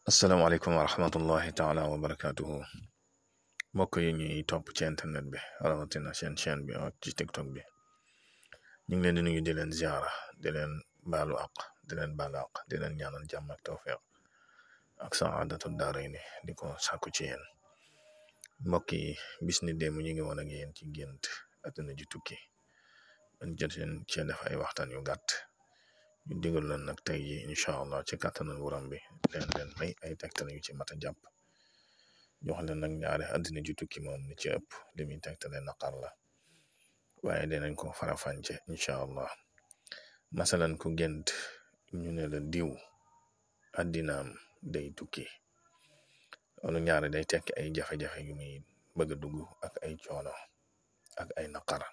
asalaamaaleykum wa rahmatullahi taala wa barakaatuhu mbokk yi ñuy topp ci internet bi rawatina seen chaîne bi ak ci tiktok bi ñu ngi leen di nuyu di leen ziara di leen baalu àq di leen baalu àq di leen ñaanal jàmm ak tawfiq ak saadatu daarayni di ko sàkku ci yéen mbokk yi bis ni démb ñu ngi woon ak yéen ci gént àdduna ji tukki man jot seen ci def ay waxtaan yu gàtt ñu digal leen nag tey ji incha allah ci kàttanal wuram bi leen may ay tegtal yu ci mat a jàpp jox leen nag ñaare àddina ju tukki moom ni ci ëpp li muy tegtale naqar la waaye dinañ ko farafànce incha allah masalan ku gént ñu ne la diw àddinaam day tukki loolu ñaare day tekki ay jafe-jafe yu muy bëgg a dugg ak ay coono ak ay naqar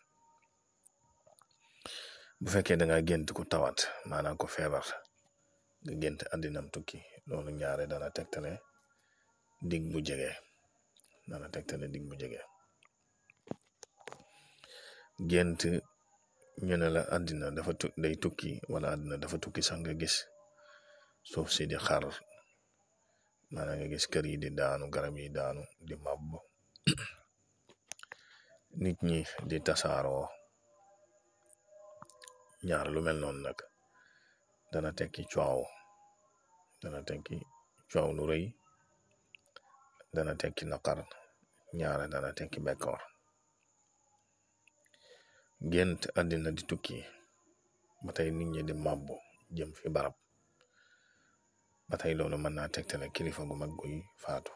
bu fekkee da nga gént ku tawat maanaam ko feebar nga gént àddinam tukki loolu ñaare dana tegtale dig bu jege gént ñu ne la àddina dafa day tukki wala àddina dafa tukki sax nga gis suuf si di xar maanaam nga gis kër yi di daanu garab yi daanu di màbb nit ñi di tasaaroo ñaar lu mel noonu nag dana tekki coow lu rëy dana tekki naqar ñaare dana tekki bekkoor gént àddina di tukki ba tey nit ñi di màbbu jëm fi barab ba tey loolu mën naa tegtale kilifa gu mag guy faatu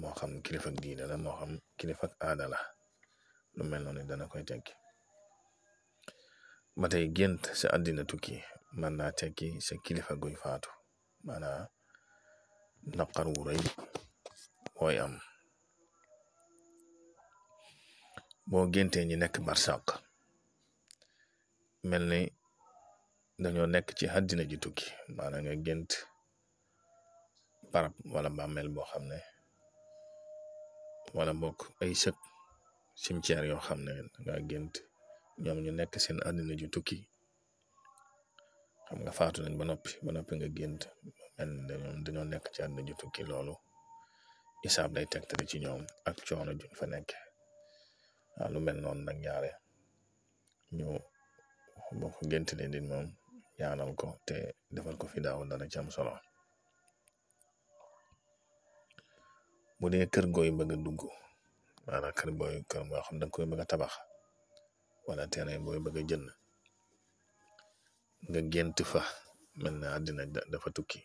moo xam kilifa diine la moo xam kilifa aada la lu mel noonu dana koy tekki ba tey gént sa àddina tukki mën naa tekki sa kilifa guy faatu maanaam naqar wu rëy mooy am boo géntee ñi nekk barsàq mel ni dañoo nekk ci àddina ji tukki maanaam nga gént barab wala bàmmeel boo xam ne wala bokk ay sëg cimetière yoo xam ne nga gént ñoom ñu nekk seen àddina ju tukki xam nga faatu nañ ba noppi nga gént mel ni dañoo nekk ci àddina ju tukki loolu isaab day tegtale ci ñoom ak coono juñ fa nekk lu mel noonu nag ñaare ñu boo ko gént leen di moom ñaanal ko te defal ko fi daaw dana ci am solo bu dee kër gooy bëgg a dugg maanaam kër moo xam danga koy bëgg a tabax wala terrain booy bëgg a jënd nga gént fa mel na àddina dafa tukki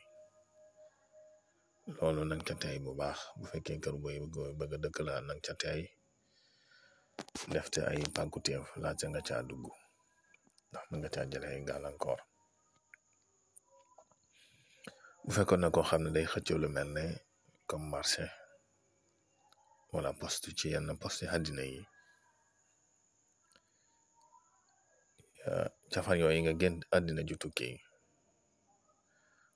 loolu nag ca tey bu baax bu fekkee kër booy bëgg a dëkk la nag ca tey def te ay pàgguteef laata nga caa dugg ndax mën nga caa jëlee ay gàllankoor bu fekkoon na koo xam ne day xëccoo lu mel ne comme marché wala poste ci yenn poste àddina yi cafar yooyu nga gént àddina ju tukki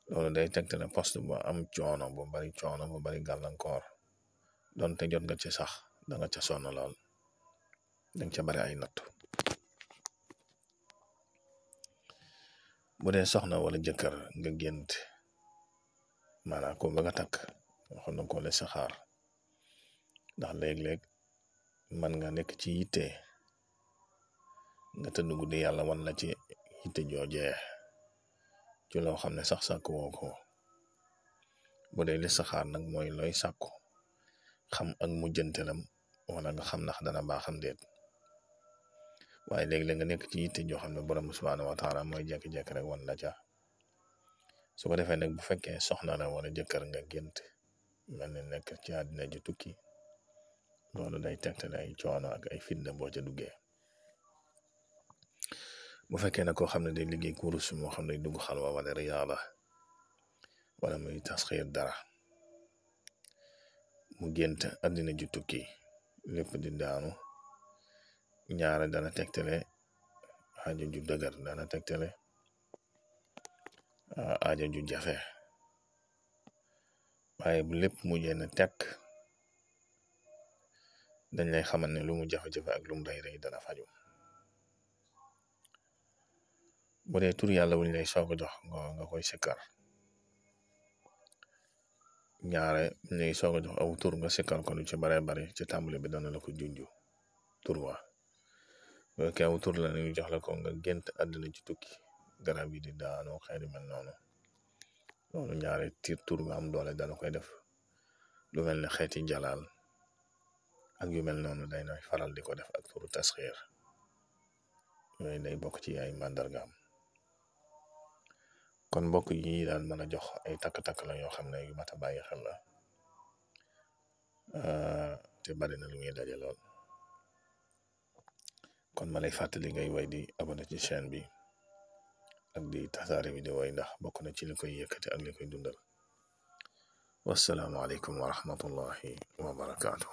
loolu day tegtale poste bu am coono bu bari gàllankoor donte jot nga ci sax da nga ca sonn lool danga ca bari ay nattu bu dee soxna wala jëkkër nga gént maanaam ko bëgg a takk waxoon na ko le saxaar ndax léeg-léeg man nga nekk ci yitte nga tëdd guddi yàlla wan la ci yitte joojee ci loo xam ne sax sàkk woo ko bu dee li saxaar nag mooy looy sàkku xam ak mujjantelam wala nga xam ndax dana baaxam déet waaye léeg-léeg nga nekk ci yitte joo xam ne borom subhaanahu wa taala mooy jekki-jekki rek wan la ca su ko defee nag bu fekkee soxna la wala jëkkër nga gént mel ni nekk ci àddina ji tukki loolu day tegtale ay coono ak ay fitna boo ca duggee bu fekkee ne koo xam ne day liggéey kurus moo xam ne day dugg xalwa wala riyaada wala muy tasxiir dara mu gént àddina ji tukki lépp di daanu ñaare dana tegtale aajo ju dëgër dana tegtale aajo ju jafe waaye bu lépp mujjee na tekk dañ lay xamal ne lu mu jafe-jafe ak lu mu rëy dana faju bu dee tur yàlla wuñ lay soog a jox nga koy sikkar ñaare ñuy soog a jox aw tur nga sikkal ko lu ci bare bare ci tàmbali bi dana la ko junju tur wa ke aw tur la ñu jox la ko nga gént àddina ci tukki garab yi di daanoo xeeti mel noonu loolu ñaare tur nga am doole dana koy def lu mel ne xeeti jalaal ak yu mel noonu day nay faral di ko def ak turu tasxiir yooyu day bokk ci ay màndargaam kon mbokk yi daan mën a jox ay takk-takk la yoo xam ne yu mat a bàyyi xel la te bari na lu muy daje lool kon ma lay fàttali ngay way di abonné ci chaîne bi ak di tasaare vidéo yi ndax bokk na ci li koy yëkkati ak li koy dundal wassalaamu aleykum wa rahmatullahi wa barakaatu